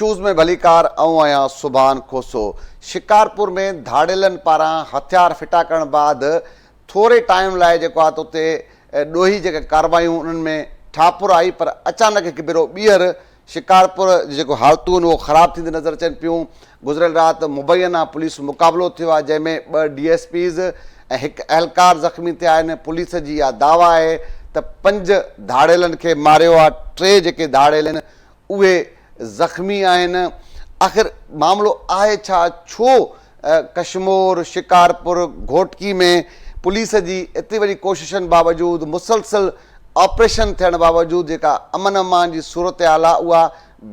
Issues ۾ ڀليڪار آئون آهيان سبحان کوسو. شڪارپور ۾ ڌاڙيلن پاران هٿيار ڦٽا ڪرڻ بعد ٿوري ٽائيم لاء جيڪو آهي ته اتي ڏوهي جيڪي ڪارروايون انهن ۾ ٺاپر آئي پر اچانڪ هڪ ڀيرو ٻيهر شڪارپور جي جيڪو حالتون آهن اهو خراب ٿيندي نظر اچن پيون. گذريل رات مبينا پوليس مقابلو ٿيو آهي جنهن ۾ ٻه ڊي ايس پيز ۽ هڪ اهلڪار زخمي ٿيا آهن. پوليس جي اها دعويٰ آهي ته پنج ڌاڙيلن کي ماريو آهي، ٽي جيڪي ڌاڙيل آهن اهي زخمي آهن. آخر معاملو آهي ڇا؟ ڇو ڪشمور، شڪارپور، گهوٽڪي ۾ پوليس جي ايتري وڏي ڪوششن باوجود مسلسل آپريشن ٿيڻ باوجود جيڪا امن امان جي صورتحال آهي اها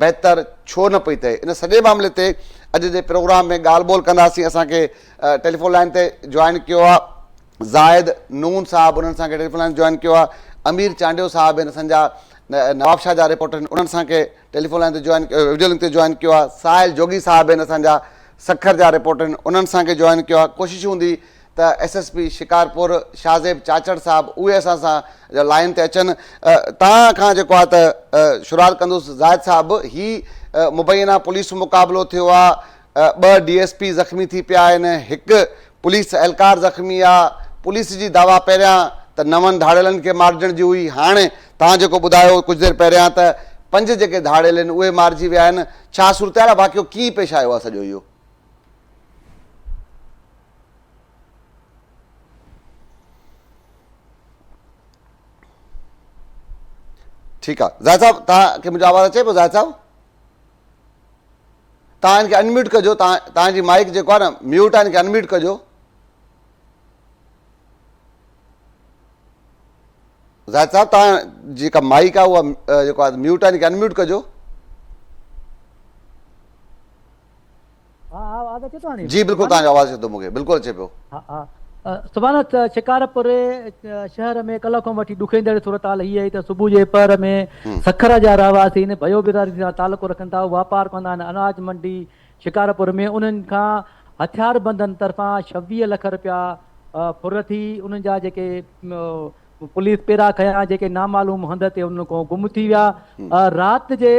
بهتر ڇو نه پئي ٿئي؟ ان سڄي معاملي تي اڄ جي پروگرام ۾ ڳالهه ٻولهه ڪنداسين. اسان کي ٽيليفون لائين تي جوائن ڪيو آهي زاهد نون صاحب، انهن سان کي ٽيليفون لائين جوائن ڪيو آهي امير چانڊيو صاحب آهن اسان جا نوابشاهه جا رپورٽر آهن، انهن سان کي ٽيليفون لائين تي جوائن وڊيو لنڪ تي جوائن ڪيو آهي ساحل جوڳي صاحب آهن اسان جا سکر جا رپورٽر آهن، انهن سان کي جوائن ڪيو آهي. ڪوشش هوندي ته S S P Shikarpur Shahzeb Chachar صاحب اهي اسان سان لائين تي اچن. توهان کان جيڪو آهي ته شروعات ڪندس زاهد صاحب، هي مبينا پوليس مقابلو ٿيو آهي، ٻه ڊي ايس پي زخمي ٿي پيا آهن، هڪ پوليس اهلڪار زخمي آهي، پوليس جي دعويٰ پهريان ته نون ڌاڙيلن کي مارجڻ جي هئي، هاڻي توهان جيڪو ٻڌايو ڪجهه دير پهريان ته پنج جيڪي ڌاڙيل آهن اهي مارجي ويا آهن، ڇا صورتحال آهي، واقعو ڪيئن پيش آيو آهي سڄو اهو؟ ٺيڪ آ زاهد صاحب توهان کي منهنجو آواز اچي پيو زاهد صاحب توهان هن کي انميوٽ ڪجو توهان جي مائڪ جيڪو آ نه ميوٽ آ هن کي انميوٽ ڪجو زاهد صاحب توهان جيڪا مائڪ آ اها جيڪو آ ميوٽ آ هن کي انميوٽ ڪجو ها ها آواز اچي ٿو هاڻي جي بلڪل توهان جو آواز اچي ٿو مونکي بلڪل اچي پيو. ها ها سبحان شڪارپور شهر ۾ ڪلهه کان وٺي ڏکوئيندڙ صورتحال هي آهي ته صبح جي پهر ۾ سکر جا رهواسي هن ڀيو برادري سان تعلق رکن ٿا واپار ڪندا آهن اناج منڊي شڪارپور ۾ انهن کان هٿياربندن طرفان 26 لک رپيا ڦر ٿي انهن جا جيڪي پوليس پيرا کنيا جيڪي نامعلوم هنڌ تي انهن کان گم ٿي ويا. رات جي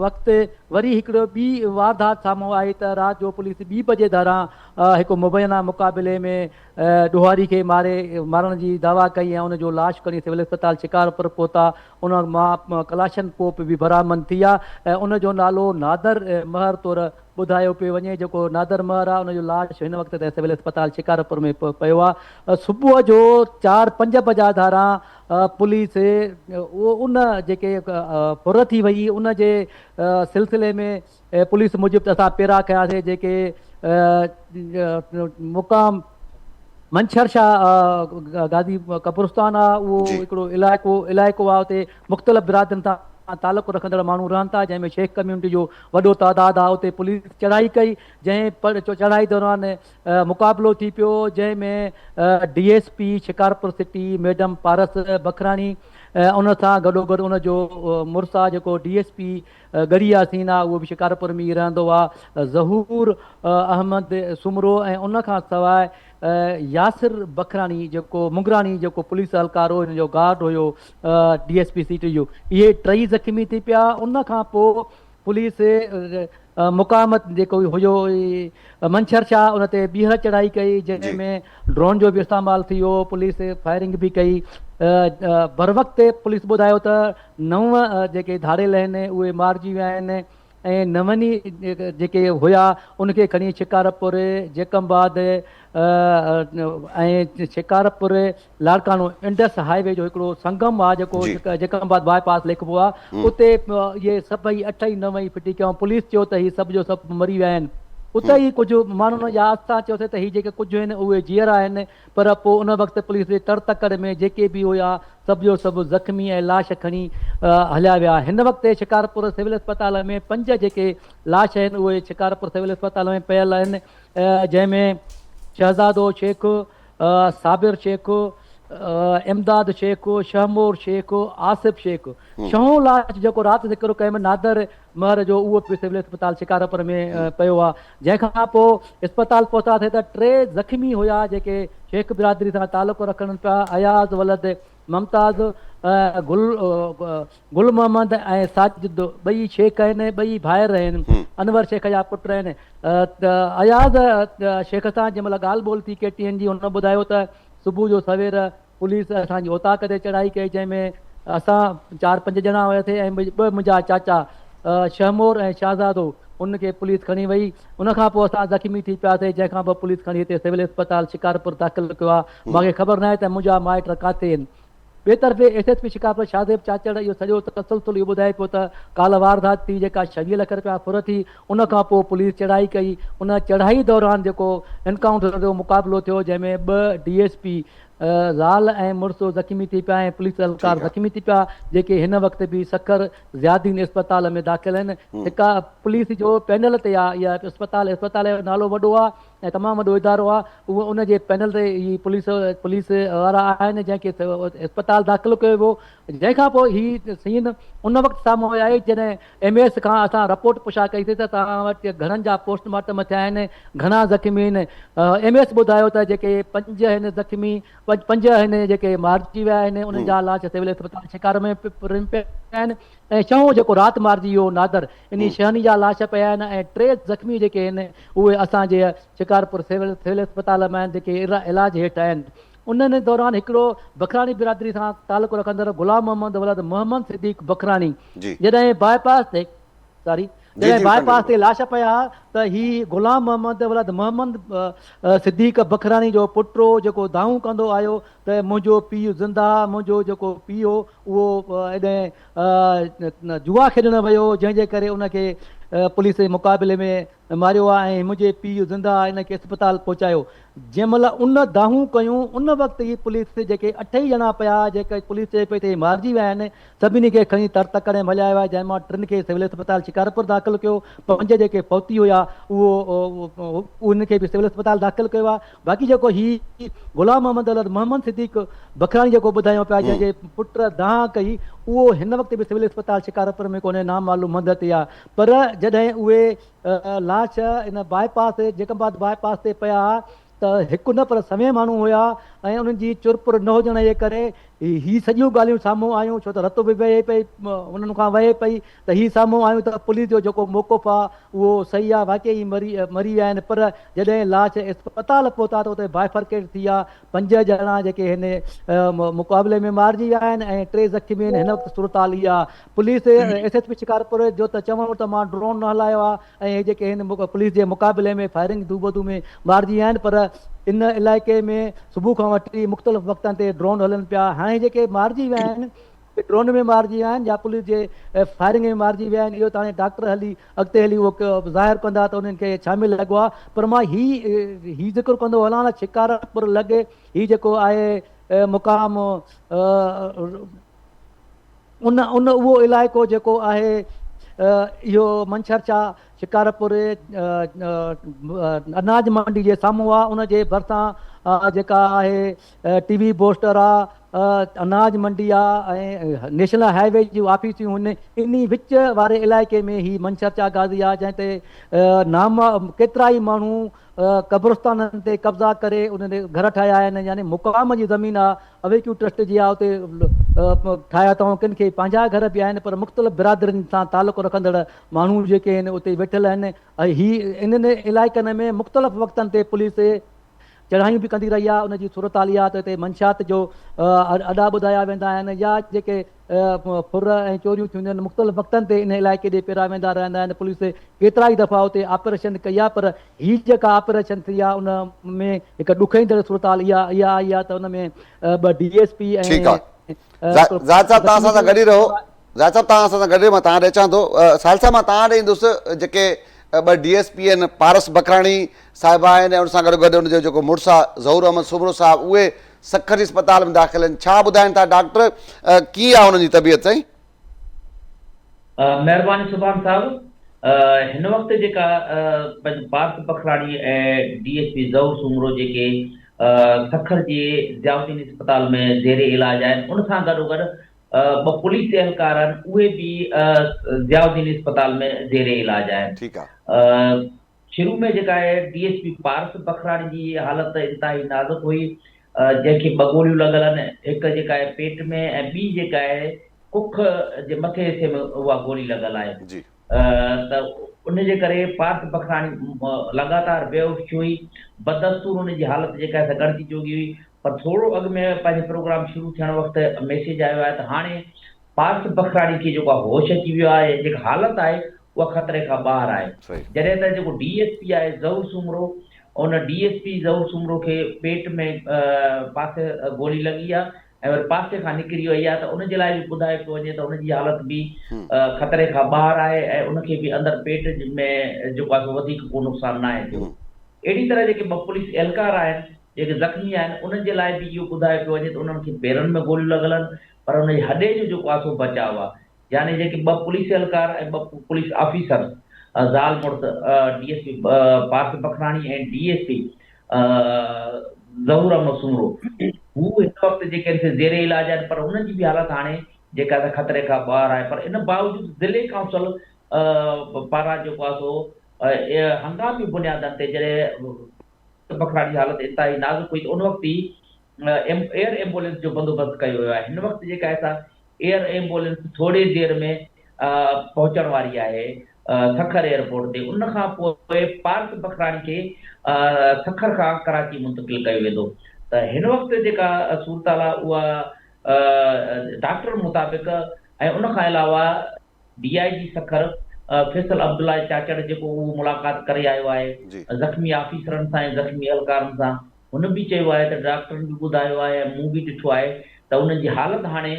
وقت وري هڪڙو ٻي واردات سامهون آئي ته رات جو پوليس ٻي بجي ڌاران هڪ مبينا مقابلي ۾ ڏوهاري کي ماري مارڻ جي دعويٰ ڪئي ۽ ان جو لاش کڻي سول اسپتال شڪارپور پهتا ان مان ڪلاشن ڪوپ به برآمد ٿي آ ۽ ان جو نالو نادر مهر طور ٻڌايو پيو وڃي جيڪو نادر مهر آ ان جو لاش هن وقت تائين سول اسپتال شڪارپور ۾ پيو آ صبح جو چار پنج بجا ڌاران پوليس ان جيڪي ڦر ٿي وئي ان جي سلسلي ۾ پوليس موجب ته اسان پيرا کنياسي جيڪي مقام منڇر شاهه غازي قبرستان آ اهو هڪڙو علائقو علائقو آ اتي مختلف برادرين سان تعلق رکندڙ ماڻهو رهن ٿا جنهن ۾ شيخ ڪميونٽي جو وڏو تعداد آ اتي پوليس چڙهائي ڪئي جنهن چڙهائي دوران مقابلو ٿي پيو جنهن ۾ D S P Shikarpur city madam Paras Bakhrani ان سان گڏوگڏ ان جو مڙس آ جيڪو D S P Garhi Yasin آ اهو به شڪارپور ۾ ئي رهندو آ ظهور احمد سومرو ۽ ان کان سواء ياسر بکراڻي جيڪو منگراڻي جيڪو پوليس اهلڪار هو هن جو گارڊ هيو ڊي ايس پي سٽي جو اهي ٽئي زخمي ٿي پيا ان کان پوء پوليس مقاومت جيڪو هيو منڇر شاهه ان تي ٻيهر چڙهائي ڪئي جنهن ۾ ڊرون جو به استعمال ٿي ويو پوليس فائرنگ به ڪئي بروقت پوليس ٻڌايو ته نو جيڪي ڌاڙيل آهن اهي مارجي ويا آهن ۽ نون ئي جيڪي هيا ان کي کڻي شڪارپور، جيڪب آباد ۽ Shikarpur Larkana Indus high V جو هڪڙو سنگم آهي جيڪو جيڪب آباد باء پاس ليکبو آهي اتي اهي سڀئي اٺ ئي نو ئي ڦٽي ڪيائون پوليس چيو ته هي سڀ جو سڀ مري ويا آهن اتي ئي ڪجهه ماڻهن يا اسان چيوسي ته هي جيڪي ڪجهه آهن اهي جيئرا آهن پر پوء ان وقت پوليس جي تڙ تڪڙ ۾ جيڪي به هيا سڀ جو سڀ زخمي ۽ لاش کڻي هليا ويا. هن وقت شڪارپور سول اسپتال ۾ پنج جيڪي لاش آهن اهي شڪارپور سول اسپتال ۾ پيل آهن جنهن ۾ شهزادو شيخ، صابر شيخ، امداد شيخ، شهمور شيخ، آصف شيخ، ڇهون لاش جيڪو رات ذڪر ڪيم نادر مهر جو اهو به سول اسپتال شڪارپور ۾ پيو آهي جنهن کان پوء اسپتال پهتاسين ته ٽي زخمي هيا جيڪي شيخ برادري سان تعلق رکن پيا اياز ولد ممتاز گل گل محمد ۽ ساجد ٻئي شيخ آهن ٻئي ڀائر آهن انور شيخ جا پٽ آهن ته اياز شيخ سان جنهن مهل ڳالهه ٻولهه ٿي ڪي ٽي اين جي هن ٻڌايو ته صبح جو سوير پوليس اسان جي اوطاق تي چڙهائي ڪئي جنهن ۾ اسان چار پنج ڄڻا هياسي ۽ ٻه منهنجا چاچا شهمور ۽ شهزادو ان کي پوليس کڻي وئي ان کان پوء اسان زخمي ٿي پياسي جنهن کان پوء پوليس کڻي هتي سول اسپتال شڪارپور داخل ڪيو آهي مان کي خبر ناهي ته منهنجا مائٽ ڪاٿي آهن. ٻئي طرف S S P Shikarpur Shahzeb Chachar اهو سڄو تسلسل اهو ٻڌائي پيو ته ڪالهه واردات ٿي جيڪا 26 لک رپيا ڦر ٿي ان کان پوء پوليس چڙهائي ڪئي ان چڙهائي دوران جيڪو انڪائونٽر جو مقابلو ٿيو جنهن ۾ ٻه ڊي ايس پي زال ۽ مڙس زخمي ٿي پيا ۽ پوليس اهلڪار زخمي ٿي پيا جيڪي هن وقت به سکر ضياءالدين اسپتال ۾ داخل آهن هڪ پوليس جو پينل تي آهي اها اسپتال اسپتال جو نالو وڏو آهي ۽ تمام وڏو ادارو آهي اهو ان جي پينل تي هي پوليس پوليس وارا آهن جنهن کي اسپتال داخل ڪيو ويو جنهن کان پوء هي سين ان وقت سامهون آيو جڏهن ايم ايس کان اسان رپورٽ پڇا ڪئي سي ته توهان وٽ گهڻن جا پوسٽ مارٽم ٿيا آهن گهڻا زخمي آهن ايم ايس ٻڌايو ته جيڪي پنج آهن زخمي پنج آهن جيڪي مارجي ويا آهن انهن جا لاش سول اسپتال شڪار ۾ پيا آهن ۽ ڇهون جيڪو رات مارجي ويو نادر انهي شهني جا لاش پيا آهن ۽ ٽي زخمي جيڪي آهن اهي اسان جي شڪارپور سول سول اسپتال ۾ آهن جيڪي علاج هيٺ آهن انهن دوران هڪڙو بکراڻي برادري سان تعلق رکندڙ غلام محمد ولد محمد صديق بکراڻي جڏهن باء پاس تي ساري جڏهن باء پاس تي لاش پيا ته هي غلام محمد ولد محمد صديق بکراڻي جو پٽ جيڪو دانهون ڪندو آيو ته منهنجو پيء زنده آ، منهنجو جيڪو پيء هو اهو ايڏهن جوا کيڏڻ ويو هو جنهن جي ڪري ان کي پوليس جي مقابلي ۾ ماريو آ ۽ منهنجي پيء زنده آ ان کي اسپتال پهچايو. جنهن مهل ان دانهون ڪيون ان وقت ئي پوليس جيڪي اٺ ئي ڄڻا پيا جيڪي پوليس چئي پئي ته هي مارجي ويا آهن سڀني کي کڻي تڙ تڪڙ ۾ هليا ويا جنهن مان ٽن کي سول اسپتال شڪارپور داخل ڪيو پنج جيڪي فوتي هيا اهو انهن کي به سول اسپتال داخل ڪيو آهي باقي جيڪو هي غلام محمد ولد محمد صديق بکراڻي جيڪو ٻڌايون پيا جنهن جي پٽ دانهن ڪئي اهو هن وقت به سول اسپتال شڪارپور ۾ ڪونهي نامعلوم هنڌ تي آهي پر جڏهن اهي لاش ان باء پاس جيڪب آباد باء پاس تي پيا ته هڪ نه پر سوين ماڻهو هيا ۽ انهن جي چرپر نه هجڻ جي ڪري هي سڄيون ڳالهيون سامهون آيون ڇو ته رت به وهي پئي انهن کان وهي پئي ته هي سامهون آيون ته پوليس جو جيڪو موقف آ اهو صحيح آ واقعي هي مري مري ويا آهن پر جڏهن لاش اسپتال پهتا ته اتي بائفرڪيٽ ٿي ويا پنج ڄڻا جيڪي هن مقابلي ۾ مارجي ويا آهن ۽ ٽي زخمي آهن هن وقت صورتحال اها آ police S S P Shikarpur جو ته چوڻ هو ته مان ڊرون نه هلايو آ ۽ اهي جيڪي هن پوليس جي مقابلي ۾ فائرنگ دوبدو ۾ مارجي ويا آهن پر ان علائقي ۾ صبح کان وٺي مختلف وقتن تي ڊرون هلن پيا هاڻي جيڪي مارجي ويا آهن اهي ڊرون ۾ مارجي ويا آهن يا پوليس جي فائرنگ ۾ مارجي ويا آهن اهو ته هاڻي ڊاڪٽر هلي اڳتي هلي اهو ظاهر ڪندا ته انهن کي ڇا ۾ لڳو آهي پر مان هي هي ذڪر ڪندو هلان ته شڪارپور لڳ هي جيڪو آهي مقام ان ان اهو علائقو جيڪو آهي اهو منڇرچا شڪارپور اناج منڊي جي سامهون آ ان جي ڀرسان جيڪا آهي ٽي وي بوسٽر آ اناج منڊي آ ۽ نيشنل هاء وي جون آفيسون هن انهي وچ واري علائقي ۾ هي منڇرچا غازي آ جنهن تي نام ڪيترائي ماڻهو قبرستانن تي قبضا ڪري انهن تي گهر ٺاهيا آهن يعني مقام جي زمين آ اويڪيو ٽرسٽ جي آ اتي ٺاهيا اٿائون ڪن کي پنهنجا گهر به آهن پر مختلف برادرين سان تعلق رکندڙ ماڻهو جيڪي آهن اتي ويٺل آهن ۽ هي انهن علائقن ۾ مختلف وقتن تي پوليس چڙهايون به ڪندي رهي آ ان جي صورتحال اها ته اتي منشيات جو اڏا ٻڌايا ويندا آهن يا جيڪي ڦر ۽ چوريون ٿينديون آهن مختلف وقتن تي ان علائقي ڏي پيرا ويندا رهندا آهن پوليس ڪيترائي دفعا اتي آپريشن ڪئي آهي پر هي جيڪا آپريشن ٿي آهي ان ۾ هڪ ڏکوئيندڙ صورتحال اها اها آئي آهي ته ان ۾ ٻه ڊي ايس پي ۽ ٺيڪ آهي زاهد صاحب توهان اسان سان گڏ ئي رهو زاهد صاحب توهان اسان سان گڏ رهو مان توهان ڏي اچان ٿو ساحل صاحب مان توهان ڏي ايندس جيڪي ٻه ڊي ايس پي آهن پارس بکراڻي صاحب آهن ۽ ان سان گڏو گڏ ان جو جيڪو مڙس آهي ظهور احمد سومرو صاحب اهي سکر جي اسپتال ۾ داخل آهن ڇا ٻڌائين ٿا ڊاڪٽر ڪيئن آهي انهن جي طبيعت سائين؟ مهرباني سبحان صاحب هن وقت جيڪا Paras Bakhrani ۽ D S P Zahoor Soomro جيڪي سکر جي ضياء الدين اسپتال ۾ زير علاج آهن ان سان گڏوگڏ ٻه پوليس اهلڪار آهن اهي به ضياء الدين اسپتال ۾ زير علاج آهن ٺيڪ آهي. شروع ۾ جيڪا آهي D S P Paras Bakhrani جي حالت انتهائي نازڪ هئي. جنهن کي ٻه گوليون لڳل آهن، هڪ جيڪا آهي پيٽ ۾ ۽ ٻي جيڪا آهي ڪک جي مٿي حصي ۾ اها گولي لڳل آهي ته ان جي ڪري پارٿ بکراڻي لڳاتار بيهوش هئي، بدستور ان جي حالت جيڪا آهي سا ڳڻتي جوڳي هئي پر ٿورو اڳ ۾ پنهنجي پروگرام شروع ٿيڻ وقت ميسيج آيو آهي ته هاڻي پارٿ بکراڻي کي جيڪو آهي هوش اچي ويو آهي ۽ جيڪا حالت آهي اها خطري کان ٻاهر آهي جڏهن ته جيڪو ڊي ايس پي آهي ظهور سومرو ان D S P Zahoor Soomro کي پيٽ ۾ پاسي گولي لڳي آهي ۽ وري پاسي کان نڪري وئي آهي ته ان جي لاء به ٻڌايو پيو وڃي ته ان جي حالت به خطري کان ٻاهر آهي ۽ ان کي به اندر پيٽ ۾ جيڪو آهي سو وڌيڪ ڪو نقصان ناهي ٿيو. اهڙي طرح جيڪي ٻه پوليس اهلڪار آهن جيڪي زخمي آهن انهن جي لاء به اهو ٻڌايو پيو وڃي ته انهن کي پيرن ۾ گوليون لڳل آهن پر ان جي هڏي جو جيڪو آهي سو بچاء آهي يعني جيڪي ٻه پوليس اهلڪار ۽ ٻه پوليس آفيسر زال مڙس D S P Parth Bakhrani ۽ D S P Zahoor Ahmed Soomro هو هن وقت جيڪي آهن سي زير علاج آهن پر انهن جي به حالت هاڻي جيڪا ته خطري کان ٻاهر آهي پر ان باوجود ضلعي ڪائونسل پاران جيڪو آهي سو هنگامي بنيادن تي جڏهن بکراڻي جي حالت انتهائي نازڪ هئي ته ان وقت ئي ايئر ايمبولينس جو بندوبست ڪيو ويو آهي هن وقت جيڪا آهي سا ايئر ايمبولينس ٿوري دير ۾ پهچڻ واري آهي سکر ايئرپورٽ تي ان کان پوء پارس بکراڻي کي سکر کان ڪراچي منتقل ڪيو ويندو ته هن وقت جيڪا صورتحال آهي اها ڊاڪٽرن مطابق ۽ ان کان علاوه D I G Sukkur Faisal Abdullah Chachar جيڪو اهو ملاقات ڪري آيو آهي زخمي آفيسرن سان ۽ زخمي اهلڪارن سان هن به چيو آهي ته ڊاڪٽرن به ٻڌايو آهي ۽ مون به ڏٺو آهي ته انهن جي حالت هاڻي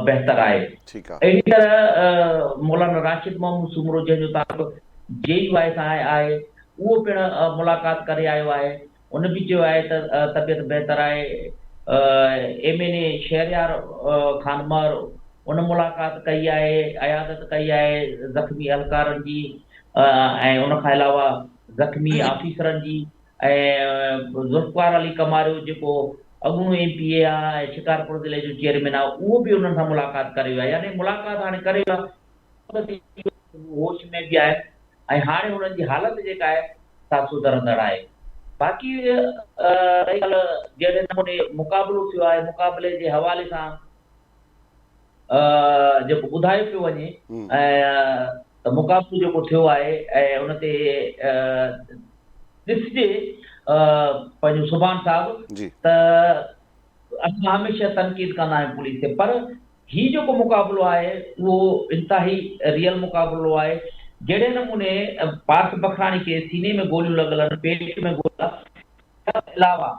بهتر آهي. اهڙي طرح مولانا راشد محمود سومرو جنهن جو تعلق جي يو آء سان آهي اهو پڻ ملاقات ڪري آيو آهي هن به چيو آهي ته طبيعت بهتر آهي، M N A Shehryar Khan Mahar ان ملاقات ڪئي آهي، عيادت ڪئي آهي زخمي اهلڪارن جي ۽ ان کان علاوه زخمي آفيسرن جي ۽ ذوالفقار علي ڪماريو جيڪو اڳوڻو ايم پي اي آهي ۽ شڪارپور ضلعي جو چيئرمين آهي اهو به انهن سان ملاقات ڪري ويو آهي يعني ملاقات هاڻي ڪري ويو آهي هوش ۾ به آهن ۽ هاڻي هنن جي حالت جيڪا آهي سا سڌرندڙ آهي. باقي رهي ڳالهه جهڙي نموني مقابلو ٿيو آهي مقابلي جي حوالي سان جيڪو ٻڌايو پيو وڃي ته مقابلو جيڪو ٿيو آهي ۽ ان تي ڏسجي پنهنجو سبحان صاحب ته اسان هميشه تنقيد ڪندا آهيون پوليس تي پر هي جيڪو مقابلو آهي اهو انتهائي ريئل مقابلو آهي جهڙي نموني پارس بکراڻي کي سيني ۾ گوليون لڳل آهن پيٽ ۾ گولا ان کان علاوه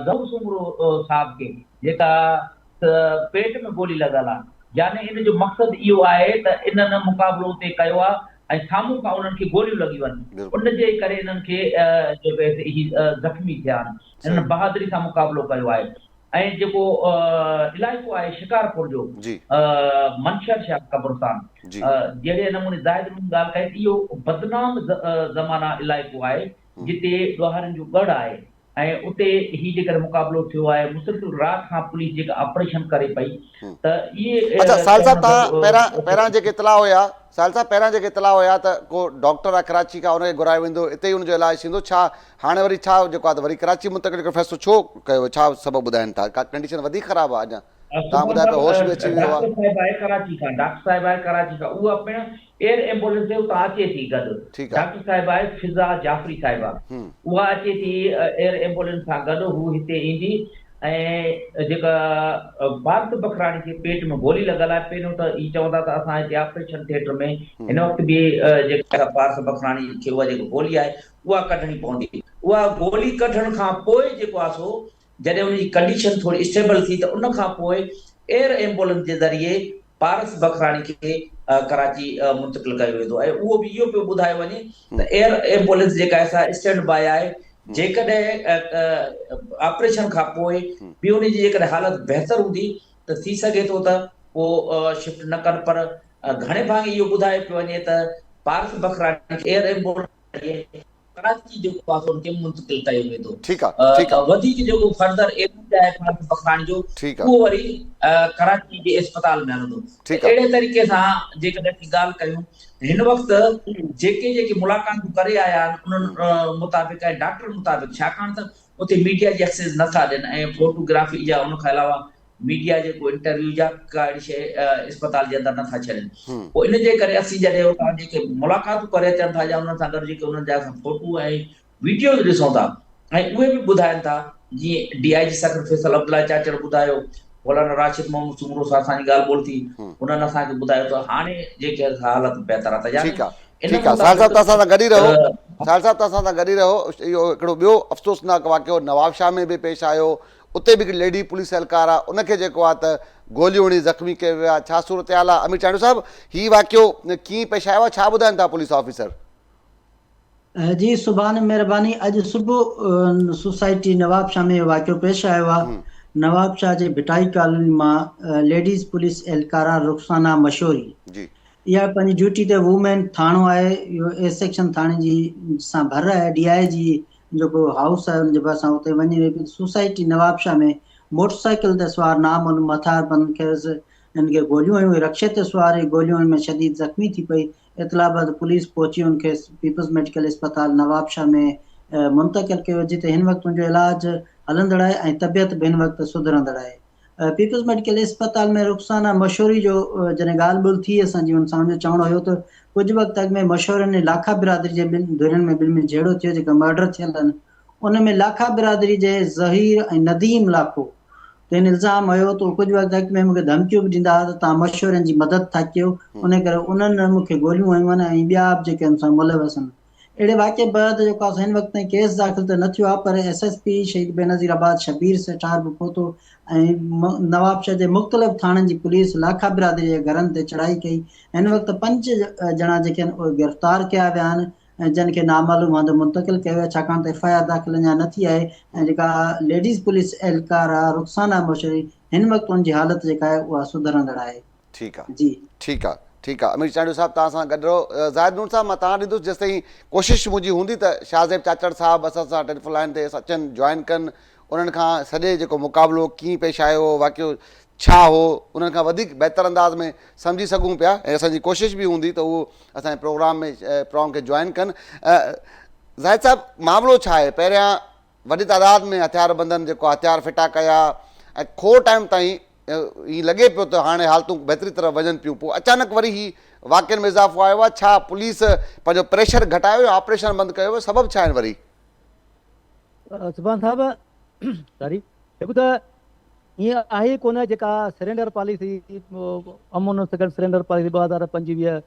ظهور سومرو صاحب کي جيڪا پيٽ ۾ گولي لڳل آهي يعني ان جو مقصد اهو آهي ته انهن مقابلو اتي ڪيو آهي ۽ سامهون کان انهن کي گوليون لڳيون آهن ان جي ڪري انهن کي جيڪو هي زخمي ٿيا آهن انهن بهادري سان مقابلو ڪيو آهي ۽ جيڪو علائقو آهي شڪارپور جو منشر شاهه قبرستان جهڙي نموني زاهد مون ڳالهه ڪئي ته اهو بدنام زمانه علائقو آهي جتي ڏوهارين جو ڳڙهه آهي ۽ اتي هي جيڪڏهن مقابلو ٿيو آهي مسلسل رات کان پوليس جيڪا آپريشن ڪري پئي ته اهي اچا ساحل صاحب تان پهريان پهريان جيڪي اطلاع هيا ساحل صاحب پهريان جيڪي اطلاع هيا ته ڪو ڊاڪٽر آ ڪراچي کان ان کي گهرايو ويندو اتي ئي ان جو علاج ٿيندو ڇا هاڻي وري ڇا جيڪو آ ته وري ڪراچي منتقل ڪرڻ فيصلو ڇو ڪيو ويو ڇا سبب ٻڌائين ٿا ڪا ڪنڊيشن وڌيڪ خراب آ اڃا تان ٻڌايو پيا هوش به اچي ويو آ. ڊاڪٽر صاحب آهي ڪراچي کان ڊاڪٽر صاحب آهي ڪراچي کان اها پڻ ايئر ايمبولينس تي اتان اچي ٿي گڏ ڊاڪٽر صاحب آهي فضا جعفري صاحبه اها اچي ٿي ايئر ايمبولينس سان گڏ هو هتي ايندي ۽ جيڪا بارت بکراڻي کي پيٽ ۾ گولي لڳل آهي پهريون ته هي چوندا ته اسان هتي آپريشن ٿيٽر ۾ هن وقت به جيڪا پارس بکراڻي کي اها جيڪا گولي آهي اها ڪڍڻي پوندي اها گولي ڪڍڻ کان پوء جيڪو آهي سو جڏهن ان جي ڪنڊيشن ٿوري اسٽيبل ٿي ته ان کان پوء ايئر ايمبولينس جي ذريعي پارس بکراڻي کي ڪراچي منتقل ڪيو ويندو ۽ اهو به اهو پيو ٻڌايو وڃي ته ايئر ايمبولينس جيڪا آهي سا اسٽينڊ باء آهي جيڪڏهن آپريشن کان پوء به ان جي جيڪڏهن حالت بهتر هوندي ته ٿي سگهي ٿو ته پوء شفٽ نه ڪن پر گهڻي ڀاڱي اهو ٻڌايو پيو وڃي ته پارس بکراڻي کي ايئر ايمبولينس ذريعي ڪراچي جيڪو آهي سو ان کي منتقل ڪيو ويندو ٺيڪ آ ٺيڪ آ وڌيڪ جيڪو فردر علاج آهي فاروق بکراڻي جو ٺيڪ آ اهو وري ڪراچي جي اسپتال ۾ هلندو ٺيڪ آ اهڙي طريقي سان جيڪڏهن اسين ڳالهه ڪيون هن وقت جيڪي جيڪي ملاقاتون ڪري آيا آهن انهن مطابق ۽ ڊاڪٽر مطابق ڇاڪاڻ ته اتي ميڊيا جي ايڪسيس نه ٿا ڏين ۽ فوٽو گرافي يا ان کان علاوه ميڊيا جيڪو انٽرويو يا ڪا اهڙي شيء اسپتال جي اندر نه ٿا ڇڏين پوء ان جي ڪري اسين جڏهن اتان جيڪي ملاقاتون ڪري اچن ٿا يا انهن سان گڏ جيڪي انهن جا اسان فوٽو ۽ ويڊيوز ڏسون ٿا ۽ اهي به ٻڌائن ٿا جيئن ڊي I جي سکر فيصل عبدالله چاچڙ ٻڌايو مولانا راشد محمد سومرو سان اسان جي ڳالهه ٻولهه ٿي انهن اسان کي ٻڌايو ته هاڻي جيڪي حالت بهتر آهي ته يعني ٺيڪ آ ٺيڪ آ ساحل صاحب توهان سان گڏ ئي رهو ساحل صاحب توهان سان گڏ ئي رهو اهو هڪڙو ٻيو افسوسناڪ واقعو نوابشاهه ۾ به پيش آيو اتي به هڪ ليڊي پوليس اهلڪار آ ان کي جيڪو آ ته گوليون هڻي زخمي ڪيو ويو آ ڇا صورتحال آ امير چانڊيو صاحب هي واقعو ڪيئن پيش آيو آ ڇا ٻڌائن ٿا پوليس آفيسر. جي سبحان مهرباني اڄ صبح سوسائٽي نوابشاهه ۾ اهو واقعو پيش آيو آ نوابشاهه جي ڀٽائي ڪالوني مان ليڊيز پوليس اهلڪارا رخسانه مشوري جي. اها پنهنجي ڊيوٽي تي وومين ٿاڻو آهي اهو اي سيڪشن ٿاڻي جي سان ڀر آهي ڊي I جي جيڪو هائوس آهي ان جي ڀرسان اتي وڃي رهي پئي ته سوسائٽي نوابشاهه ۾ موٽر سائيڪل تي سوار نامعلوم هٿياربندن کيس هن کي گوليون هنيون رڪشي تي سوار هئي گوليون هڻڻ ۾ شديد زخمي ٿي پئي اطلاع بعد پوليس پهچي هن کي پيپلز ميڊيڪل اسپتال نوابشاهه ۾ منتقل ڪيو جتي هن وقت هن جو علاج هلندڙ آهي ۽ طبيعت به هن وقت سڌرندڙ آهي. پيپلز ميڊيڪل اسپتال ۾ رخسانه مشوري جو جڏهن ڳالهه ٻولهه ٿي اسان جي ان سان ان جو چوڻ هيو ته ڪجهه وقت اڳ ۾ مشورن ۽ لاکا برادري جي ٻن ڌرين ۾ ٻن ۾ جهيڙو ٿيو جيڪا مرڊر ٿيل آهن ان ۾ لاکا برادري جي ظهير ۽ نديم لاکو تي هن الزام هنيو ته ڪجهه وقت اڳ ۾ مون کي ڌمڪيون به ڏيندا هئا ته توهان مشورن جي مدد ٿا ڪيو ان ڪري انهن مون کي گوليون هنيون آهن ۽ ٻيا به جيڪي ان سان ملوث آهن اهڙي واقعي بعد جيڪو آهي هن وقت تائين ڪيس داخل ته نه ٿيو آهي پر ايس ايس پي شهيد بينظير آباد شبير سيٺار به پهتو ۽ نوابشاهه جي مختلف ٿاڻن جي پوليس لاکا برادري جي گهرن تي چڙهائي ڪئي هن وقت پنج ڄڻا جيڪي آهن اهي گرفتار ڪيا ويا آهن ۽ جن کي نامعلوم هنڌ منتقل ڪيو ويو آهي ڇاڪاڻ ته ايف I R داخل اڃا نه ٿي آهي ۽ جيڪا ليڊيز پوليس اهلڪار آهي رخسانه مشوري هن وقت ان جي حالت جيڪا آهي اها سڌرندڙ آهي. ٺيڪ آ جي. ٺيڪ آ ٺيڪ آ امير چانڊيو صاحب توهان سان گڏ رهو زاهد نور صاحب مان توهان ڏيندس جيستائين ڪوشش منهنجي هوندي ته شاهه زيب چاچڙ صاحب اسان سان ٽيليفون لائين تي اچن جوائن ڪن انهن کان سڄي جيڪو مقابلو ڪيئن پيش آيو واقعو ڇا هو انهن کان وڌيڪ بهتر انداز ۾ سمجهي سگهون پيا ۽ اسان جي ڪوشش به هوندي ته اهو اسان جي پروگرام ۾ پروگرام کي جوائن ڪن زاهد صاحب معاملو ڇا آهي پهريان وڏي تعداد ۾ هٿياربندن جيڪو هٿيار ڦٽا ڪيا ۽ کوڙ ٽائيم تائين ائين لڳي پيو ته هاڻي حالتون بهتري طرف وڃن پيون پوء اچانڪ وري هي واقعن ۾ اضافو آيو آهي ڇا پوليس پنهنجو پريشر گهٽايو يا آپريشن بند ڪيو ويو سبب ڇا آهن وري؟ سبحان صاحب ساري هڪ ته ائين آهي ڪونه جيڪا سرينڊر پاليسي امن سان گڏ سرينڊر پاليسي 2025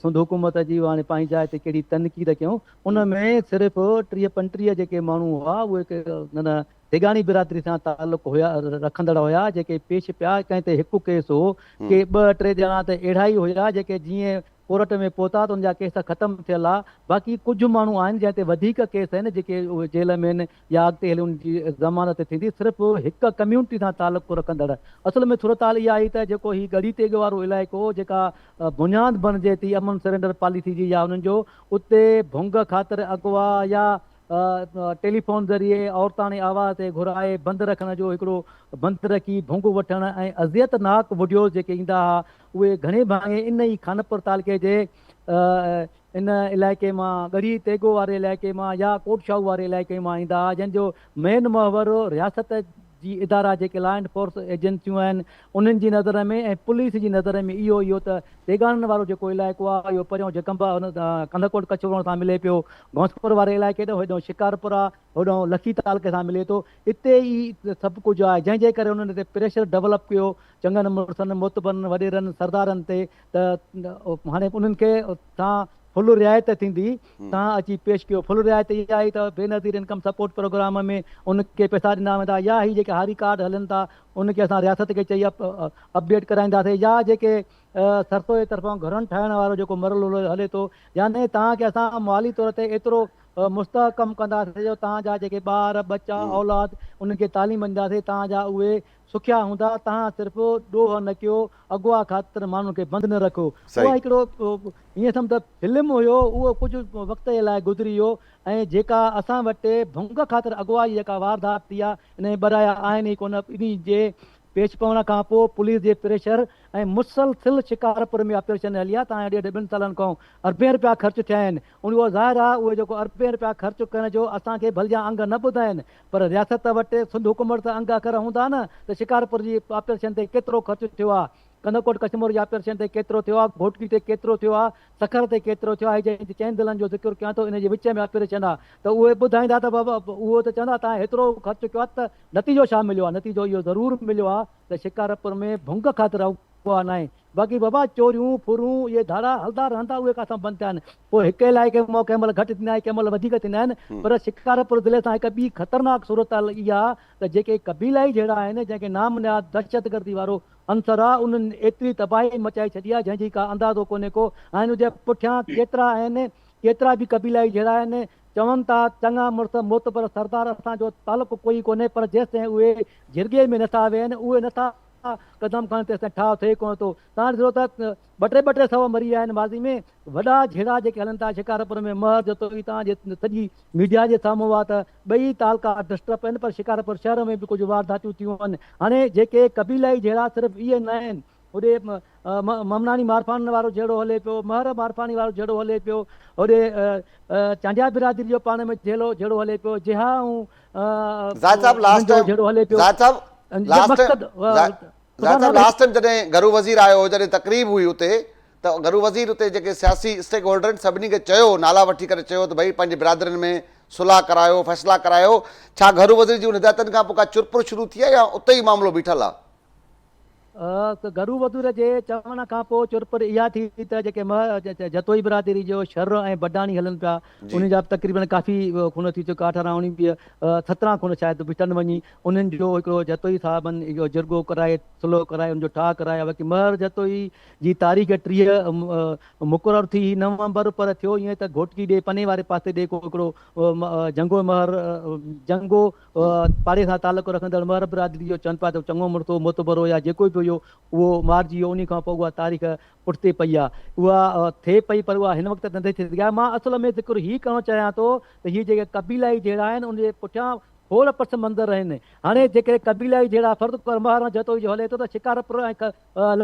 سنڌ حڪومت جي هاڻي پنهنجي جاء تي ڪهڙي تنقيد ڪيون ان ۾ صرف 30 35 جيڪي ماڻهو هئا اهي نه ڌيڳاڻي برادري سان تعلق هيا رکندڙ هيا جيڪي پيش پيا ڪنهن تي هڪ ڪيس هو ڪي ٻه ٽي ڄڻا ته اهڙا ئي هيا جيڪي جيئن ڪورٽ ۾ پهتا ته ان جا ڪيس ختم ٿيل ها باقي ڪجهه ماڻهو آهن جنهن تي وڌيڪ ڪيس آهن جيڪي اهي جيل ۾ آهن يا اڳتي هلي ان جي ضمانت ٿيندي صرف هڪ ڪميونٽي سان تعلق رکندڙ اصل ۾ صورتحال اها آئي ته جيڪو هي ڳڙهي تيغ وارو علائقو جيڪا بنياد بڻجي ٿي امن سرينڊر پاليسي جي يا انهن جو اتي ڀنگ خاطر اغوا يا ٽيليفون ذريعي عورتاڻي آواز تي گهرائي بند رکڻ جو هڪڙو بند رکي ڀونگ وٺڻ ۽ اذيت ناڪ وڊيوز جيڪي ايندا ها اهي گهڻي ڀاڱي ان ئي خانپور تعلقي جي ان علائقي مان ڳڙهي تيغو واري علائقي مان يا ڪوٽ شاهو واري علائقي مان ايندا ها جنهن جو مين محور رياست جي ادارا جيڪي لا اينڊ فورس ايجنسيون آهن انهن جي نظر ۾ ۽ پوليس جي نظر ۾ اهو ئي هو ته تيغاڻن وارو جيڪو علائقو آهي اهو پريون جيڪمبا ڪنڌڪوٽ ڪڇورڻ سان ملي پيو گهونسپور واري علائقي ڏانهن هيڏانهن شڪارپور آهي هوڏانهن لکي تعلقي سان ملي ٿو اتي ئي سڀ ڪجهه آهي جنهن جي ڪري انهن تي پريشر ڊولپ ڪيو چڱن مڙسن معتبرن وڏيرن سردارن تي ته هاڻي انهن کي تان فل رعايت ٿيندي تان اچي پيش ڪيو فل رعايت اها آهي ته بينظير انڪم سپورٽ پروگرام ۾ ان کي پئسا ڏنا ويندا يا هي جيڪي هاري ڪارڊ هلن ٿا ان کي اسان رياست کي چئي اپڊيٽ ڪرائينداسين يا جيڪي سرسو جي طرفان گهرن ٺاهڻ وارو جيڪو مرحلو هلي ٿو يعني توهان کي اسان مالي طور تي ايترو مستحڪم ڪنداسين جو توهان جا جيڪي ٻار ٻچا اولاد انهن کي تعليم ڏينداسين توهان جا اهي سکيا هوندا توهان صرف ڏوهه نه ڪيو اغوا خاطر ماڻهن کي بند نه رکو اها هڪڙو ائين سمجهه ته فلم هيو اهو ڪجهه وقت جي لاء گذري ويو ۽ جيڪا اسان وٽ ڀنگ خاطر اغوا جي جيڪا واردات ٿي آهي ان ۾ ٻه رايا آهن ئي ڪونه انهي جي پيش پوڻ کان پوء پوليس جي پريشر ۽ مسلسل شڪارپور ۾ آپريشن هلي آ تان ڏيڍ ٻن سالن کان اربين رپيا خرچ ٿيا آهن ان اهو ظاهر آ اهي جيڪو اربين رپيا خرچ ڪرڻ جو اسان کي ڀلجان انگ نه ٻڌائين پر رياست وٽ سنڌ حڪومت وٽ ته انگ اکر هوندا نه ته شڪارپور جي آپريشن تي ڪيترو خرچ ٿيو آ ڪنڌڪوٽ ڪشمور جي آپريشن تي ڪيترو ٿيو آ گهوٽڪي تي ڪيترو ٿيو آ سکر تي ڪيترو ٿيو آ هي جنهن چئن ضلعن جو ذڪر ڪيان ٿو ان جي وچ ۾ آپريشن آ ته اهي ٻڌائيندا ته بابا اهو ته چوندا تان هيترو خرچ ڪيو آ ته نتيجو ڇا مليو آ نتيجو اهو ضرور مليو آ ته شڪارپور ۾ ڀنگ خاطر اغوا ناهي باقي بابا چوريون ڦرون اهي ڌاڙا هلندا رهندا اهي ڪاٿان بند ٿيا آهن پوء هڪ علائقي مان ڪنهن مهل گهٽ ٿيندا آهن ڪنهن مهل وڌيڪ ٿيندا آهن پر شڪارپور ضلعي سان هڪ ٻي خطرناڪ صورتحال اها ته جيڪي قبيلائي جهيڙا آهن جنهن کي نام نهاد دهشتگردي وارو عنصر آ انهن ايتري تباهي مچائي ڇڏي آ جنهن جي ڪا اندازو ڪونهي ڪو ۽ ان جي پٺيان ڪيترا آهن ڪيترا به قبيلائي جهيڙا آهن چون ٿا چڱا مڙس معتبر سردار اسان جو تعلق ڪوئي ڪونهي پر جيستائين اهي جرڳي ۾ نٿا ويهن اهي نٿا قدم کڻن تيستائين ٺاهه ٿئي ڪونه ٿو. توهان ڏسو ته ٻه ٽي ٻه ٽي سئو مري ويا آهن ماضي ۾ وڏا جهيڙا جيڪي هلن ٿا شڪارپور ۾ مهر جتوئي توهان جي سڄي ميڊيا جي سامهون آهي ته ٻئي تعلقا ڊسٽرب آهن پر شڪارپور شهر ۾ به ڪجهه وارداتيون ٿيون آهن هاڻي جيڪي قبيلائي جهيڙا صرف اهي نه آهن هوڏي ممناڻي مارفاڻين وارو جهيڙو هلي پيو مهر مارفاڻي وارو جهيڙو هلي پيو هوڏي چانڊيا برادري جو پاڻ ۾ جهيڙو جهيڙو هلي پيو جها ۽ زاهد صاحب لاسٽ ٽائيم جهيڙو هلي پيو زاهد صاحب لاسٽ زاهد صاحب لاسٽ ٽائيم جڏهن گهرو وزير آيو هو جڏهن تقريب هئي اتي ته گهرو وزير اتي جيڪي سياسي اسٽيڪ هولڊر آهن سڀني کي چيو نالا وٺي ڪري چيو ته ڀئي پنهنجي برادرين ۾ صلح ڪرايو فيصلا ڪرايو ڇا گهرو وزير جي ان هدايتن کان پوء ڪا چرپر شروع ٿي آهي يا اتي ئي معاملو بيٺل آهي؟ گهرو وزير جي چوڻ کان پوء چرپر اها ٿي ته جيڪي جتوئي برادري جو شھر ۽ بڊاڻي هلن پيا انهن جا به تقريبن ڪافي خون ٿي چڪا اٺارهن اڻويهه سترهن خون شايد بيٺن وڃي انهن جو هڪڙو جتوئي صاحبن اهو جرڳو ڪرائي صلح ڪرائي ان جو ٺاهه ڪرايو باقي مهر جتوئي جي تاريخ 30 مقرر ٿي هئي نومبر پر ٿيو ائين ته گهوٽڪي ڏي پني واري پاسي ڏي ڪو هڪڙو جنگو مهر جنگو پاڙي سان تعلق رکندڙ مهر برادري جو چون پيا ته چڱو مڙس هو، معتبر هو يا جيڪو به هيو اهو مارجي ويو، انهي کان پوء اها تاريخ پٺتي پئي آهي. اها ٿئي پئي پر اها هن وقت نٿي ٿي سگهي. مان اصل ۾ ذڪر هي ڪرڻ چاهيان ٿو ته هي جيڪي قبيلائي جهيڙا آهن ان جي پٺيان کوڙ پس منظر آهن. هاڻي جيڪڏهن قبيلائي جهيڙا فرض ڪر مهر جتوئي جو هلي ٿو ته شڪارپور ۽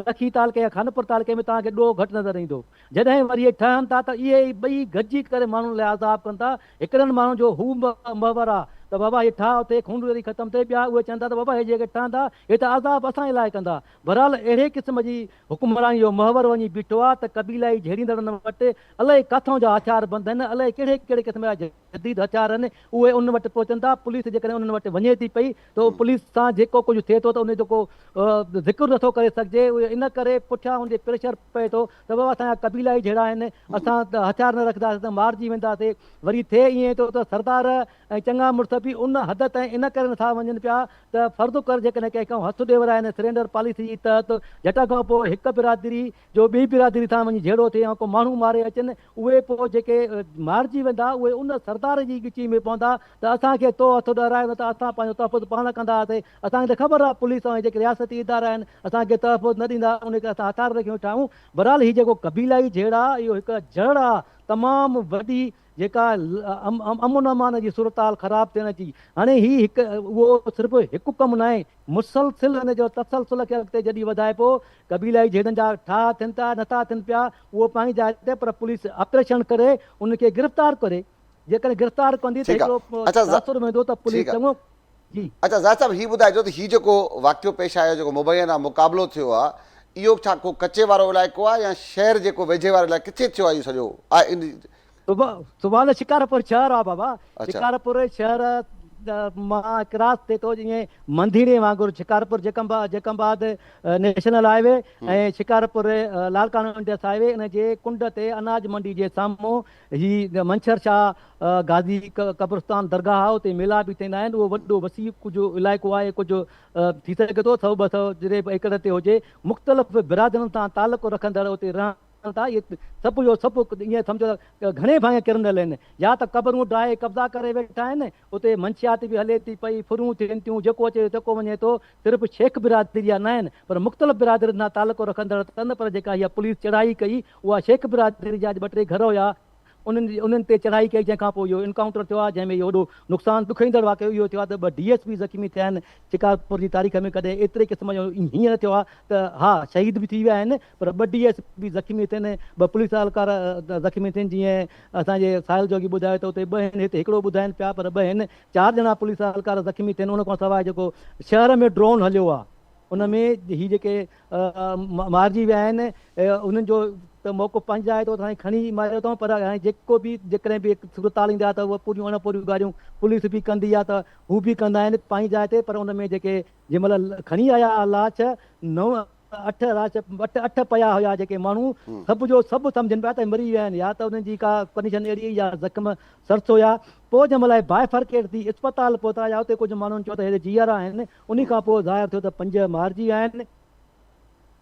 لکي تعلقي يا خانپور تعلقي ۾ توهان کي ڏوهه گهٽ نظر ايندو. جڏهن وري اهي ٺهن ٿا ته اهي ئي ٻئي گڏجي ڪري ماڻهن لاء عذاب ڪن ٿا. هڪڙن ماڻهن جو هو محور آ ته بابا هي ٺاهه ٿئي، خونريزي ختم ٿئي، ٻيا اهي چون ٿا ته بابا هي جيڪي ٺهن ٿا هي ته عذاب اسان جي لاء ڪندا. بهرحال اهڙي قسم جي حڪمراني جو محور وڃي بيٺو آ ته قبيلائي جهيڙيندڙن وٽ الائي ڪاٿئون جا هٿيار بند آهن، الائي ڪهڙي ڪهڙي قسم جا جديد هٿيار آهن، اهي انهن وٽ پهچن ٿا، پوليس جيڪڏهن انهن وٽ وڃي ٿي پئي ته پوليس سان جيڪو ڪجهه ٿئي ٿو ته ان جو ڪو ذڪر نٿو ڪري سگهجي، ان ڪري پٺيان ان تي پريشر پئي ٿو ته بابا اسان جا قبيلائي جهيڙا آهن، اسان ته هٿيار نه رکنداسين ته مارجي وينداسين، وري ٿئي ائين ٿو ته سردار ۽ چڱا مڙس به ان حد تائين ان ڪري نٿا وڃن پيا ته فرض ڪر جيڪڏهن ڪنهن کان هٿ ڏيورائين سرينڊر پاليسي جي تحت جهٽ کان پوء هڪ برادري جو ٻي برادري سان وڃي جهيڙو ٿئي ۽ ڪو ماڻهو ماري اچن، اهي پوء جيڪي مارجي ويندا اهي ان سردار جي ڳچي ۾ پوندا ته اسان کي تو هٿ ڏهرايو نه ته اسان پنهنجو تحفظ پاڻ ڪندا هئاسين، اسان کي ته خبر آهي پوليس ۽ جيڪي رياستي ادارا آهن اسان کي تحفظ نه ڏيندا ان ڪري اسان هٿيار رکيون ويٺا آهيون. بهرحال هي جيڪو قبيلائي جهيڙا اهو هڪ جڙ آهي تمام وڏي جيڪا امن امان جي صورتحال خراب ٿيڻ جي هاڻي هي هڪ اهو صرف هڪ ڪم ناهي مسلسل ان جو تسلسل کي اڳتي جڏهن وڌائبو قبيلائي جهيڙن جا ٺاهه ٿين ٿا نٿا ٿين پيا اهو پنهنجي جاء تي پر پوليس آپريشن ڪري ان کي گرفتار ڪري جيڪڏهن گرفتار ڪندي ته ٺيڪ آ هڪڙو اڇا تاثر ويندو ته پوليس ٺيڪ آ چڱو جي. اڇا زاهد صاحب هي ٻڌائجو ته هي جيڪو واقعو پيش آيو جيڪو مبينا مقابلو ٿيو آ اهو ڇا ڪو ڪچي وارو علائقو آ يا شهر جيڪو ويجهي وارو علائقو ڪٿي ٿيو آ اهو سڄو آ ان سڀاڻي شڪارپور شهر آ بابا اڇا. شڪارپور شهر مان ڪراس ٿئي ٿو جيئن منڌيڙي وانگر Shikarpur Jacobabad national highway ۽ Shikarpur Larkana Indus highway ان جي ڪنڊ تي اناج منڊي جي سامهون هي منڇر شاهه غازي قبرستان درگاهه آهي اتي ميلا به ٿيندا آهن اهو وڏو وسيع ڪجهه علائقو آهي ڪجهه ٿي سگهي ٿو سئو ٻه سئو جريب ايڪڙ تي هجي مختلف برادرين سان تعلق رکندڙ اتي رهن ٿا اهي سڀ جو سڀ ائين سمجهو ته گهڻي ڀاڱي ڪرمنل آهن يا ته قبرون ڊاهي قبضا ڪري ويٺا آهن اتي منشيات به هلي ٿي پئي ڦرون ٿين ٿيون جيڪو اچي ٿو تيڪو وڃي ٿو صرف شيخ برادري جا ناهن پر مختلف برادرين سان تعلق رکندڙ تن پر جيڪا اها پوليس چڙهائي ڪئي اها شيخ برادري جا اڄ ٻه ٽي گهر هيا انهن انهن تي چڙهائي ڪئي جنهن کان پوء اهو انڪائونٽر ٿيو آهي جنهن ۾ اهو وڏو نقصان ڏکوئيندڙ واقعو اهو ٿيو آهي ته ٻه ڊي ايس پي زخمي ٿيا آهن شڪارپور جي تاريخ ۾ ڪڏهن ايتري قسم جو هيئن نه ٿيو آهي ته ها شهيد به ٿي ويا آهن پر ٻه ڊي ايس پي زخمي ٿين ٻه پوليس اهلڪار زخمي ٿين جيئن اسان جي ساحل جوڳي ٻڌايو ته اتي ٻه آهن هتي هڪڙو ٻڌائين پيا پر ٻه آهن چار ڄڻا پوليس اهلڪار زخمي ٿين ان کان سواء جيڪو شهر ۾ ڊرون هليو آهي ان ۾ هي جيڪي مارجي ويا آهن انهن جو ته موقف پنهنجي جاء تي سائين کڻي ماريو اٿئون پر هاڻي جيڪو به جيڪڏهن به صورتحال ايندي آهي ته اهي پوريون اڻ پوريون ڳالهيون پوليس به ڪندي آهي ته هو به ڪندا آهن پنهنجي جاء تي پر ان ۾ جيڪي جنهن مهل کڻي آيا لاش نو اٺ لاش اٺ اٺ پيا هيا جيڪي ماڻهو سڀ جو سڀ سمجهن پيا ته مري ويا آهن يا ته انهن جي ڪا ڪنڊيشن اهڙي هئي يا زخم سرس هيا پوء جنهن مهل بائفرڪيٽ ٿي اسپتال پهتا يا اتي ڪجهه ماڻهن چيو ته هي جيئرا آهن انهي کان پوء ظاهر ٿيو ته پنج مارجي ويا آهن،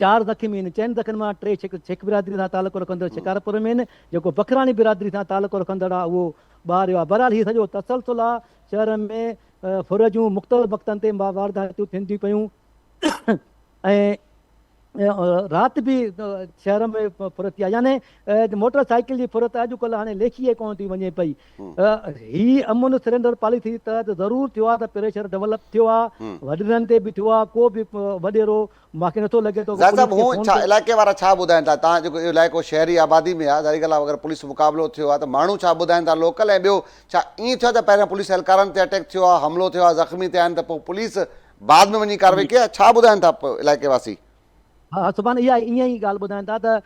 چار زخمي آهن، چئن زخمين مان ٽي شيخ برادري سان تعلق رکندڙ شڪارپور ۾ آهن، جيڪو بکراڻي برادري سان تعلق رکندڙ آهي اهو ٻاهر ويو آهي. بهرحال هي سڄو تسلسل آهي، شهر ۾ ڦر جون مختلف وقتن تي وارداتيون ٿين ٿيون پيون ۽ رات به شهر ۾ ڦر ٿي آهي يعني موٽر سائيڪل جي ڦر ته اڄڪلهه هاڻي ليکي ئي ڪونه ٿي وڃي پئي. هي امن سرينڊر پاليسي تحت ضرور ٿيو آهي ته پريشر ڊولپ ٿيو آهي، وڏيرن تي به ٿيو آهي، ڪو به وڏيرو مان کي نٿو لڳي ته زاهد پوليس صاحب کي هو فون ڇا ڪري. علائقي وارا ڇا ٻڌائين ٿا تان جيڪو اهو علائقو شهري آبادي ۾ آهي ظاهري ڳالهه آهي اگر پوليس مقابلو ٿيو آهي ته ماڻهو ڇا ٻڌائين ٿا لوڪل ۽ ٻيو ڇا ائين ٿيو آهي ته پهريان پوليس اهلڪارن تي اٽيڪ ٿيو آهي حملو ٿيو آهي زخمي ٿيا آهن ته پوء پوليس بعد ۾ وڃي ڪارروائي ڪئي آهي ڇا ٻڌائين ٿا علائقي واسي. ها سبحان اها ائين ئي ڳالهه ٻڌائين ٿا ته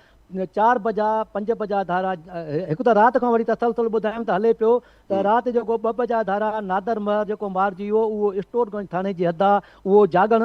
چار بجا پنج بجا ڌارا هڪ ته رات کان وٺي تسلسل ٻڌايم ته هلي پيو ته رات جيڪو ٻه بجا ڌارا نادر مهر جيڪو مارجي ويو اهو اسٽور گنج ٿاڻي جي حد آ اهو جاڳڻ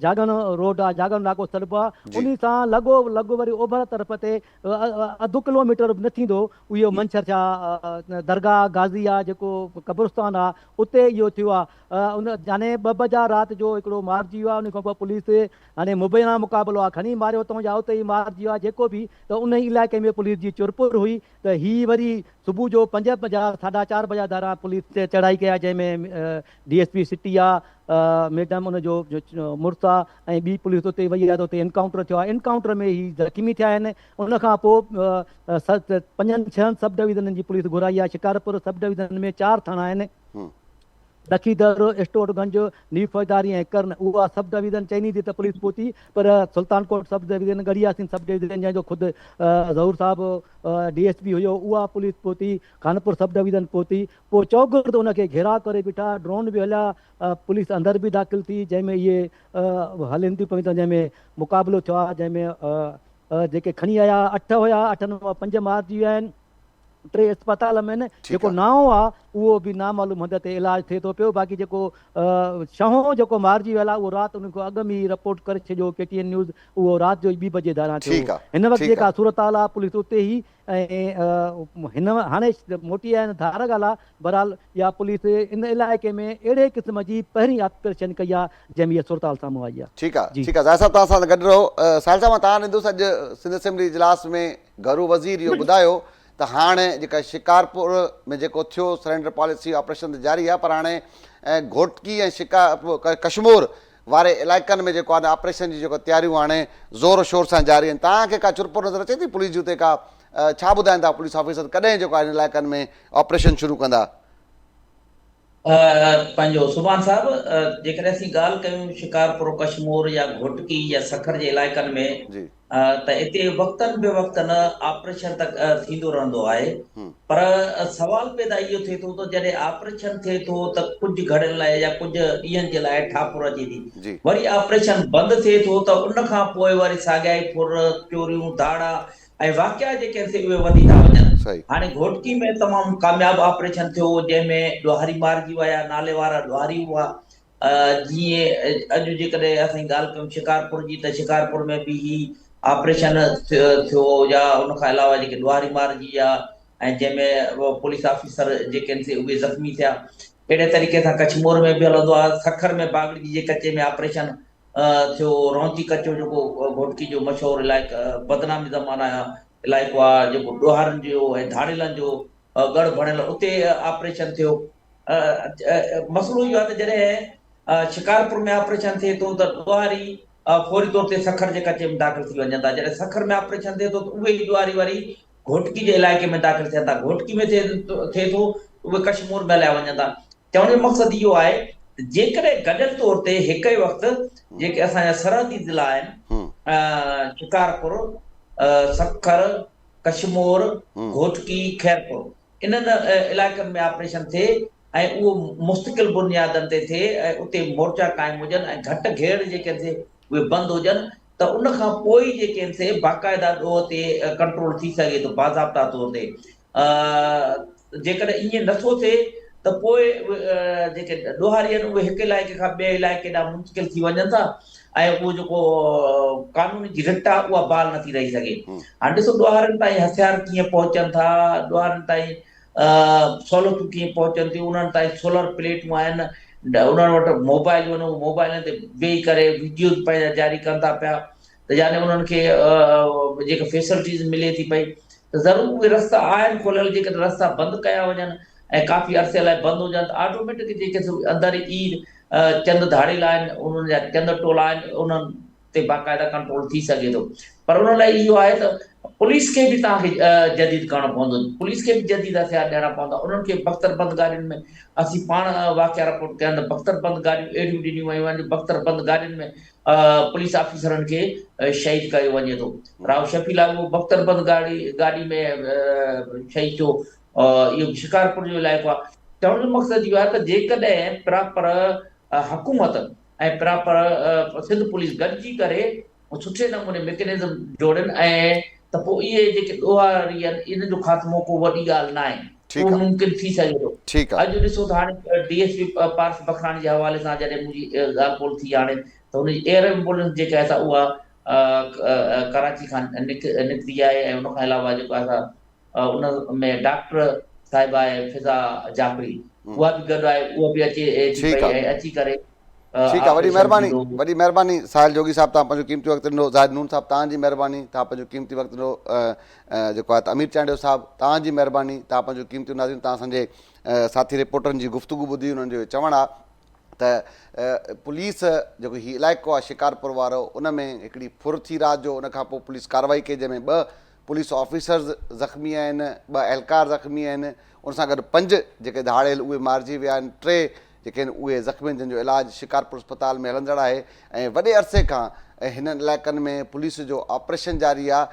جاڳڻ روڊ آ جاڳڻ ناڪو سڏبو آ انهي سان لڳو لڳ وري اوڀر طرف تي اڌ ڪلو ميٽر به نه ٿيندو اهو منڇر شاهه درگاهه غازي آ جيڪو قبرستان آ اتي اهو ٿيو آ ان يعني ٻه بجا رات جو هڪڙو مارجي ويو آهي ان کان پوء پوليس هاڻي مبينا مقابلو آهي کڻي ماريو اٿئون يا اتي ئي مارجي ويو آهي جيڪو به ته ان ئي علائقي ۾ پوليس جي چرپر هئي ته هي وري صبح جو پنج بجا ساڍا چار بجا ڌاران پوليس تي چڙهائي ڪئي آهي جنهن ۾ ڊي ايس پي سٽي آ ميڊم ان جو مڙس آ ۽ ٻي پوليس اتي وئي آهي ته اتي انڪائونٽر ٿيو آهي انڪائونٽر ۾ هي زخمي ٿيا آهن ان کان پوء پنجن ڇهن سب ڊويزنن جي پوليس گهرائي آهي شڪارپور سب ڊويزن ۾ چار ٿاڻا آهن لکي در، اسٽوٽ گنج، نيو فوجداري ۽ ڪرن اها سب ڊويزن چئني تي ته پوليس پهتي پر Sultan Kot sub division, Garhi Yasin sub division جنهن جو خود ظهور صاحب ڊي ايس پي هيو اها پوليس پهتي، خانپور سب ڊويزن پهتي پوء چوگرد ان کي گهيراء ڪري بيٺا، ڊرون به هليا، پوليس اندر به داخل ٿي جنهن ۾ اهي هلين ٿيون پيون ته جنهن ۾ مقابلو ٿيو آهي جنهن ۾ جيڪي کڻي آيا اٺ هيا اٺن مان پنج مارجي ويا آهن. ٽي اسپتال ۾ آهن جيڪو نائون آ اهو به نامعلوم هنڌ تي علاج ٿئي ٿو پيو باقي جيڪو ڇهون جيڪو مارجي ويل آ اهو رات ان کان اڳ ۾ ئي رپورٽ ڪري ڇڏيو ڪي ٽي اين نيوز اهو رات جو ئي ٻي بجي ڌاران ٿيو هو هن وقت جيڪا صورتحال آ پوليس اتي هئي ۽ هن هاڻي موٽي آيا آهن ڌار ڳالهه آ بهرحال اها پوليس ان علائقي ۾ اهڙي قسم جي پهرين آپريشن ڪئي آ جنهن ۾ اها صورتحال سامهون آئي آ ٺيڪ آ ٺيڪ آ زاهد صاحب توهان سان گڏ رهو ساحل صاحب مان توهان ڏيندس اڄ سنڌ اسيمبلي اجلاس ۾ گهرو وزير اهو ٻڌايو ته هاڻ جيڪا شڪارپور ۾ جيڪو ٿيو سرينڊر پاليسي آپريشن ته جاري آهي پر هاڻي گهوٽڪي ۽ شڪارپور ڪشمور واري علائقن ۾ جيڪو آهي آپريشن جي جيڪو تياريون هاڻي زور شور سان جاري آهن توهان کي ڪا چرپر نظر اچي ٿي پوليس جي اتي ڪا ڇا ٻڌائين ٿا پوليس آفيسر ڪڏهن جيڪو آهي هن علائقن ۾ آپريشن شروع ڪندا؟ پنهنجو سبحان صاحب جيڪڏهن اسين ڳالهه ڪيون شڪارپور ڪشمور يا گهوٽڪي يا سکر جي علائقن ۾ ته اتي وقتن به وقتن آپريشن ته ٿيندو رهندو آهي پر سوال پيدا اهو ٿئي ٿو ته جڏهن آپريشن ٿئي ٿو ته ڪجهه گهڙين لاء يا ڪجهه ڏينهن جي لاء ٺاپر اچي ٿي وري آپريشن بند ٿئي ٿو ته ان کان پوء وري ساڳيائي ڦر چوريون ڌاڙا ۽ واقعا جيڪي آهن سي اهي وڌي ٿا وڃن. هاڻي گهوٽڪي ۾ تمام ڪامياب آپريشن ٿيو جنهن ۾ ڏوهاري مارجي ويا، نالي وارا ڏوهاري هئا. جيئن اڄ جيڪڏهن اسين ڳالهه ڪيون شڪارپور جي ته شڪارپور ۾ به هي آپريشن ٿيو يا ان کان علاوه جيڪي ڏوهاري مارجي ويا ۽ جنهن ۾ پوليس آفيسر جيڪي آهن سي اهي زخمي ٿيا. اهڙي طريقي سان ڪشمور ۾ به هلندو آهي، سکر ۾ باگڙجي جي ڪچي ۾ آپريشن ٿيو. رونتي ڪچو جيڪو گهوٽڪي جو مشهور علائقو بدنامي زمانه علائقو آهي جيڪو ڏوهارين جو ۽ ڌاڙيلن جو ڳڙهه بڻيل اتي آپريشن ٿيو. مسئلو اهو آهي ته جڏهن شڪارپور ۾ آپريشن ٿئي ٿو ته ڏوهاري فوري طور تي سکر جي ڪچي ۾ داخل ٿي وڃن ٿا جڏهن سکر ۾ آپريشن ٿئي ٿو ته اهي ئي ڏوهاري وري گهوٽڪي جي علائقي ۾ داخل ٿين ٿا گهوٽڪي ۾ ٿئي ٿئي ٿو اهي ڪشمور ۾ هليا وڃن ٿا. چوڻ جو مقصد اهو آهي ته جيڪڏهن گڏيل طور تي هڪ ئي وقت جيڪي اسان جا سرحدي ضلعا آهن شڪارپور، سکر، ڪشمور، گهوٽڪي، خيرپور انهن علائقن ۾ آپريشن ٿئي ۽ اهو مستقل بنيادن تي ٿئي ۽ اتي مورچا قائم هجن ۽ گهٽ گهيڙ جيڪي آهن سي اهي بند هجن ته ان کان پوء ئي جيڪي آهن سي باقاعده ڏوهه تي ڪنٽرول ٿي سگهي ٿو باضابطا طور تي. جيڪڏهن ائين نه ٿو ٿئي ته پوء جيڪي ڏوهاري آهن اهي هڪ علائقي کان ٻئي علائقي ڏانهن منتقل ٿي وڃن ٿا ۽ اهو جيڪو قانون جي رٽ آهي اها بحال نٿي رهي سگهي. هاڻي ڏسو ڏوهارين تائين هٿيار ڪيئن پهچن ٿا، ڏوهارين تائين سهولتون ڪيئن پهچن ٿيون، انهن تائين سولر پليٽون آهن، انهن وٽ موبائلون آهن، اهي موبائلن تي ويهي ڪري وڊيوز پنهنجا جاري ڪن ٿا پيا ته يعني انهن کي جيڪا فيسلٽيز ملي ٿي پئي ته ضرور اهي رستا آهن کليل جيڪڏهن رستا بند ڪيا وڃن ۽ ڪافي عرصي لاء بند هجن ته آٽوميٽڪ جيڪي سو اندر ئي چند ڌاڙيل آهن انهن جا چند ٽولا آهن انهن تي باقاعده ڪنٽرول ٿي سگهي ٿو پر ان لاء اهو آهي ته پوليس کي به توهان کي جديد ڪرڻو پوندو پوليس کي به جديد هٿيار ڏيڻا پوندا انهن کي بختر بند گاڏين ۾ اسين پاڻ واقعا رپورٽ ڪيا ته بختر بند گاڏيون اهڙيون ڏنيون ويون آهن جو بختر بند گاڏين ۾ پوليس آفيسرن کي شهيد ڪيو وڃي ٿو. رائو شفيع لاڳو بختر بند گاڏي گاڏي ۾ شهيد ٿيو. اهو به شڪارپور جو علائقو آهي. چوڻ جو مقصد اهو آهي ته جيڪڏهن پراپر حڪومت ۽ پراپر سنڌ پوليس گڏجي ڪري سٺي نموني ميڪنزم جوڙين ۽ ته پوء اهي جيڪي ڏوهاري آهن انهن جو خاتمو ڪو وڏي ڳالهه ناهي. ٺيڪ اهو آ. ممڪن ٿي سگهي ٿو. ٺيڪ آ. اڄ ڏسو ته هاڻي ڊي ايس پي پارس بکراڻي جي حوالي سان جڏهن منهنجي ڳالهه ٻولهه ٿي هاڻي ته هن جي ايئر ايمبولينس جيڪا آهي سا اها ڪراچي کان نڪتي آهي ۽ ان کان علاوه جيڪو آهي سا ان ۾ ڊاڪٽر صاحبه آهي فضا جعفري اها به گڏ آهي اها به اچي ٿي ٺيڪ پئي آ. ۽ اچي ڪري ٺيڪ آ وڏي آپريشن مهرباني ٿيندو. وڏي مهرباني ساحل جوڳي صاحب توهان پنهنجو قيمتي وقت ڏنو زاهد نون صاحب توهان جي مهرباني توهان پنهنجو قيمتي وقت ڏنو جيڪو آهي ته امير چانڊيو صاحب توهان جي مهرباني توهان پنهنجو قيمتي ناظرين توهان اسان جي ساٿي رپورٽرن جي گفتگو ٻڌي انهن جو چوڻ آ ته پوليس جيڪو هي علائقو آ شڪارپور وارو ان ۾ هڪڙي ڦر ٿي رات جو ان کان پوء پوليس ڪارروائي ڪئي جنهن ۾ ٻه پوليس آفيسرز زخمي آهن ٻه اهلڪار زخمي آهن ان سان گڏ پنج جيڪي ڌاڙيل اهي مارجي ويا آهن ٽي جيڪي آهن اهي زخمي آهن جن جو علاج شڪارپور اسپتال ۾ هلندڙ آهي ۽ وڏي عرصي کان هنن علائقن ۾ پوليس جو آپريشن جاري آهي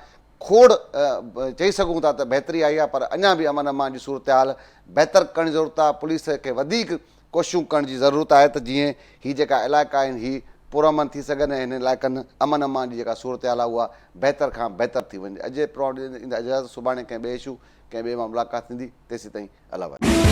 کوڙ چئي سگهون ٿا ته بهتري آئي آهي پر اڃا به امن امان جي صورتحال بهتر ڪرڻ جي ضرورت آهي پوليس کي وڌيڪ ڪوششون ڪرڻ جي ضرورت آهي ته جيئن هي جيڪا علائقا آهن هي پرامن ٿي سگهن ۽ هنن علائقن امن امان جي جيڪا صورتحال آهي اها بهتر کان بهتر ٿي وڃي اڄ جي پروگرام ڏيندي اجازت سڀاڻي ڪنهن ٻئي اشو ڪنهن ٻئي مان ملاقات ٿيندي تيسين تائين الله.